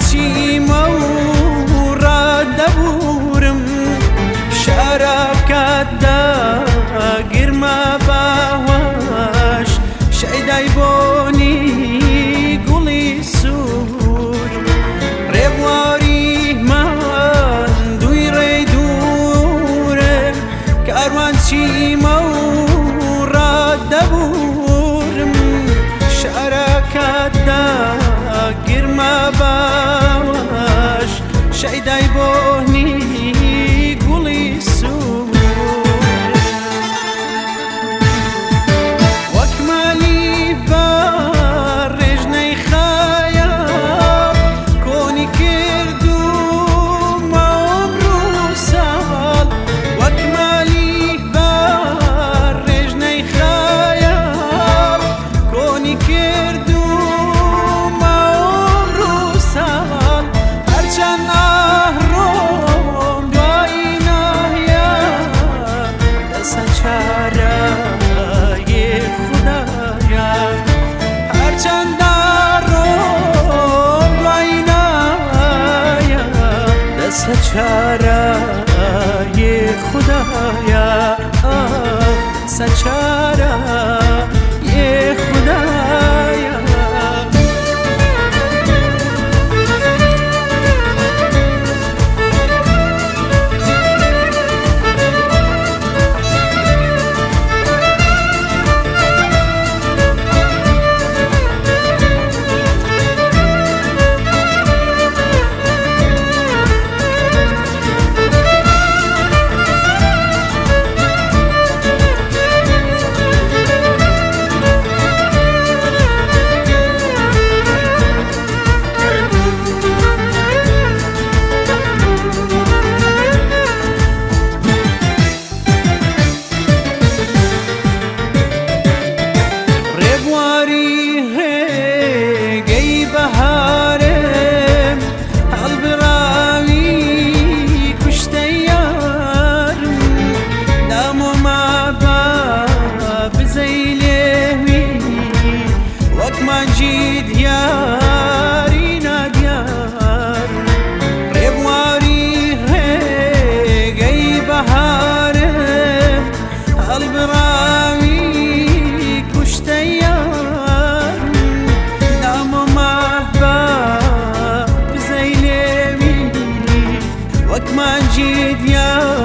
چیمە و ڕادەبورم، شارەکەتدا گرمە باوەش، شەیدای بۆنی گوڵی سوور. ڕێبواری ماندووی ڕێی دوورم، کاروان چیمە و ڕادەبورم، شارەکەتدا گرمە باوەش، شەیدای بۆنی گوڵی سوور. وەک مالی بە ڕێژنەی خەیاڵ کۆنی کردوومە عومر و ساڵ، وەک مالی بە ڕێژنەی خەیاڵ کۆنی کردوومە عومر و ساڵ. هەرچەند ئاهڕۆم دوایی نایە، دەسە چارەیێ خودایە. هەرچەند ئاڕۆم دوایی نایە، دەسە چارەیێ خودایە، دەسە چارەیێ خودایە. ڕێبواری ڕێگەی بەهارم، هەڵبڕاوی کوشتەی یارم، نامۆ مابە بزەی لێوی، وەک مانگی دیاری نادیارم. ڕێبواری ڕێگەی بەهارم، هەڵبڕاوی کوشتەی یارم، نامۆ مابە بزەی لێوی، وەک مانگی دیاری.